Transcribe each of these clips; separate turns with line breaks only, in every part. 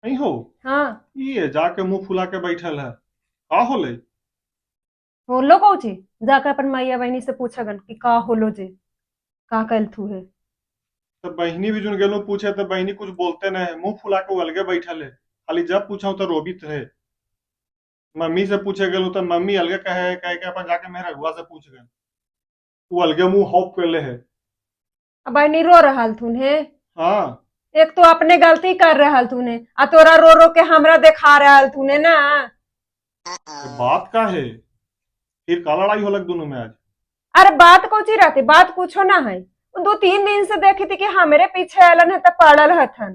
नहीं हो।
हाँ।
ये जाके मुंह फुला के बैठल है, का होले?
होलो कौची? जाकर अपन मैया बहनी से पूछगन कि का होलो, जे का कैल थू है।
तो बहनी भी जुन गेलो पूछे तो बहनी कुछ बोलते नहीं है, मुंह फुला के अलगे बैठल है, खाली जब पूछा तो रोबित रहे। मम्मी से पूछे गेलो तो मम्मी अलगे कहे कहे के अपन जाके मेरे अगुआ से पूछ गए, वो अलगे मुंह हॉप कर ले है।
अब बहनी रो रहल थून है?
हाँ।
एक तो अपने गलती कर रहल थूने आ तोरा रो रो के हमरा देखा रहल थूने ना।
तो बात का है, फिर का लड़ाई होलक दोनों में आज?
अरे बात कौची रहती, बात कुछो ना है। 2-3 दिन से देखी थी कि हमरे पीछे आलन है तो पड़ल हथन।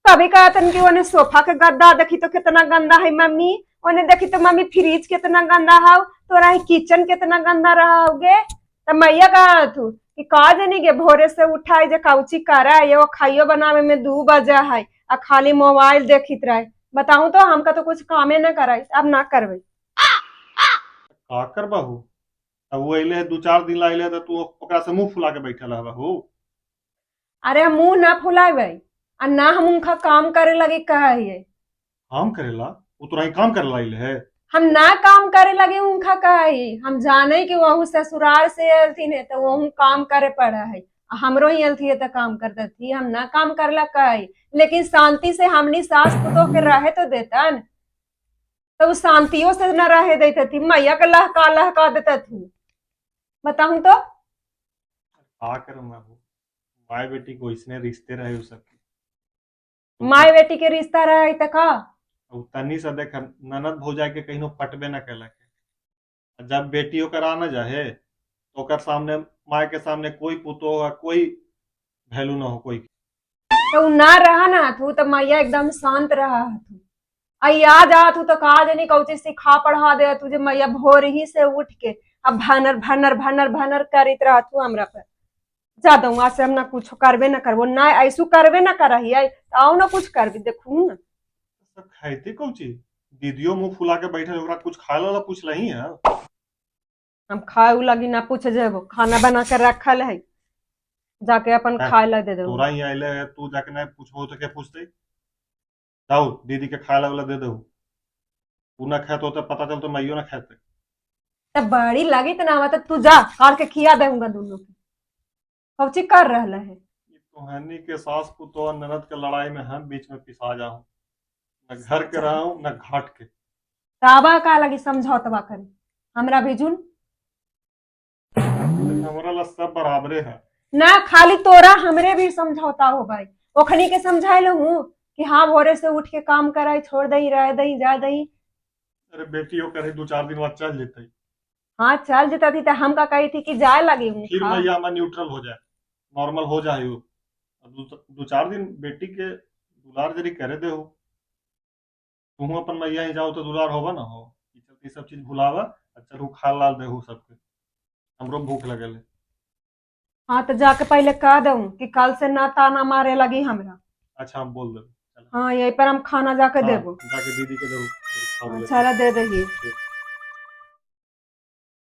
कभी कहतन कि ओने सोफा के गद्दा देखी तो कितना गंदा है मम्मी, ओने देखी तो मम्मी फ्रिज कितना गंदा है, तोरा ही किचन कितना गंदा रहा होगे। तो मैया कहा तू कि का जानी गे भोरे से उठाई जे काउची करा है, वो खाइयो बनावे में 2 बजा है आ खाली मोबाइल देखित रहे। बताऊं तो हमका तो कुछ कामे ना कराई, अब ना करबे।
का कर बहू, अब वो अइले है 2-4 दिन ला अइले है तो तू ओकरा से मुंह फुला के बैठल है बहू।
अरे हम मुंह ना फुलावे आ ना हम उनका काम करे लगे कहिए।
काम करेला? वो तोरा ही काम करे ला अइले है?
हम ना काम करे लगे उनका कही, हम जाने कि वहू ससुराल से अलथिन है तो वहू काम करे पड़ा है, हमरो ही अलथी है तो काम करते थी, हम ना काम करे ला कही, लेकिन शांति से हमनी सास पुतोह के रहे तो देतन, तो वो शांतियों से न रहे देते थी, मैया के लहका लहका देते थी। बताऊं तो
का करूं मैं, माए बेटी को इसने रिश्ते रहे सबके।
माए बेटी के रिश्ता रहे त का?
तनी से देख ननद भौजाई के कहीं पटबे न कैलक, जब बेटी ओकर आना जाहे तो ओकर सामने माए के सामने कोई पुतोह कोई वैल्यू न हो कोई।
तो ना रहा ना थू तो मैया एकदम शांत रहा थू, आई आ जा तू तो कहा जानी कौची सिखा पढ़ा दे तुझे, मैया भोर ही से उठ के अब भनर भनर भनर भनर करित रहा तू हमरा पर। जा दूंगा से हम ना कुछ करबे ना करबो, ना ऐसू करबे ना करही, आओ ना कुछ करबी देखू ना।
सब खाइते कौची, दीदियों मुंह फुला के बैठल ओकरा कुछ खाए ला पूछ लही है?
हम खाए लगी ना पूछ जेबो, खाना बना के रखल है, जाके अपन खाए ला दे दो।
तोरा ही आइले है तू जाके ना पूछबो तो के पूछते, जाओ दीदी के खाए ला दे दो, उ ना खाए तो पता चल तो मैयो ना खाते।
तब बड़ी लगी तो ना तो तू जा काट के खिया देऊंगा दोनों के। कौची कर रहला है?
तोहनी के सास पुतोह ननद के लड़ाई में हम बीच में पिसा जाऊं, न घर के रहा हूं न घाट के।
ताबा का लगी समझौतवा करे हमरा भेजुन?
हमरा ला सब बराबरे है
ना, खाली तोरा हमरे भी समझौता हो भाई। ओखनी के समझाइल हूँ कि हाँ भोरे से उठ के काम कराई, छोड़ दही रह दही जा दही।
अरे बेटी हो करे 2-4 दिन बाद चल जेतई।
हाँ चल जेता थी तो हम का कही थी कि जाए लगी हूँ,
फिर मैया में न्यूट्रल हो जाए, नॉर्मल हो जाए। 2-4 दिन बेटी के दुलार जरी करे दे हो, तू अपन मैया ही जाओ तो दुलार होगा ना हो। ई सब चीज भुलावा चलू खा लाल देहू सबके, हमरो भूख लगल है।
हाँ तो जाके पहले कह दऊ कि कल से ना ताना मारे लगी हमरा।
अच्छा हम बोल देब।
हाँ यही पर हम खाना जाके देबो,
जाके दीदी के देबो।
चला दे दही।